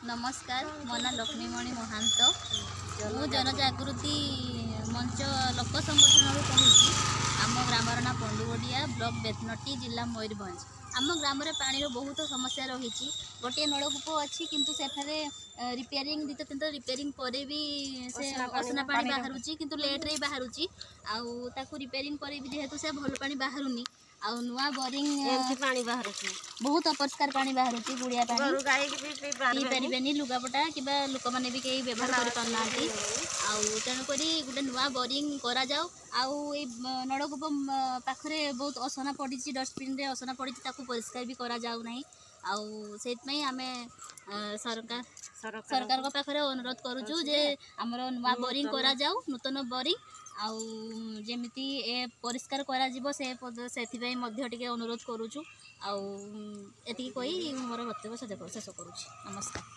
ନମସ୍କାର, ମୋ ନାଁ ଲକ୍ଷ୍ମୀମଣି ମହାନ୍ତ। ମୁଁ ଜନଜାଗୃତି ମଞ୍ଚ ଲୋକ ସଂଗଠନରୁ କହୁଛି। ଆମ ଗ୍ରାମର ନାଁ ପଣ୍ଡୁଗଡ଼ିଆ, ବ୍ଲକ ବେତନଟି, ଜିଲ୍ଲା ମୟୂରଭଞ୍ଜ। ଆମ ଗ୍ରାମରେ ପାଣିର ବହୁତ ସମସ୍ୟା ରହିଛି। ଗୋଟିଏ ନଳକୂପ ଅଛି, କିନ୍ତୁ ସେଠାରେ ରିପେୟାରିଂ, ଦ୍ୱିତୀୟ ତିନିଥର ରିପେୟାରିଂ ପରେ ବି ସେ ଅସନା ପାଣି ବାହାରୁଛି, କିନ୍ତୁ ଲେଟ୍ରେ ବି ବାହାରୁଛି। ଆଉ ତାକୁ ରିପେୟାରିଂ ପରେ ବି ଯେହେତୁ ସେ ଭଲ ପାଣି ବାହାରୁନି, ଆଉ ନୂଆ ବୋରିଂ ଏମିତି ପାଣି ବାହାରୁଛି। ବହୁତ ଅପରିଷ୍କାର ପାଣି ବାହାରୁଛି, ଗୁଳିଆ ପାଣି। ଗୋରୁ ଗାଈକି ବି ପିଇ ପିଇ ପାରିବେନି। ପାରିବେନି, ଲୁଗାପଟା କିମ୍ବା ଲୋକମାନେ ବି କେହି ବ୍ୟବହାର କରିପାରୁନାହାନ୍ତି। ଆଉ ତେଣୁକରି ଗୋଟେ ନୂଆ ବୋରିଂ କରାଯାଉ। ଆଉ ଏଇ ନଳକୂପ ପାଖରେ ବହୁତ ଅସନା ପଡ଼ିଛି, ଡଷ୍ଟବିନରେ ଅସନା ପଡ଼ିଛି, ତାକୁ ପରିଷ୍କାର ବି କରାଯାଉ ନାହିଁ। ଆଉ ସେଇଥିପାଇଁ ଆମେ ସରକାର ସରକାରଙ୍କ ପାଖରେ ଅନୁରୋଧ କରୁଛୁ ଯେ ଆମର ନୂଆ ବୋରିଂ କରାଯାଉ, ନୂତନ ବୋରିଂ। ଆଉ ଯେମିତି ଏ ପରିଷ୍କାର କରାଯିବ, ସେଥିପାଇଁ ମଧ୍ୟ ଟିକେ ଅନୁରୋଧ କରୁଛୁ। ଆଉ ଏତିକି କହି ମୁଁ ମୋର ବକ୍ତବ୍ୟ ଶେଷ କରୁଛି। ନମସ୍କାର।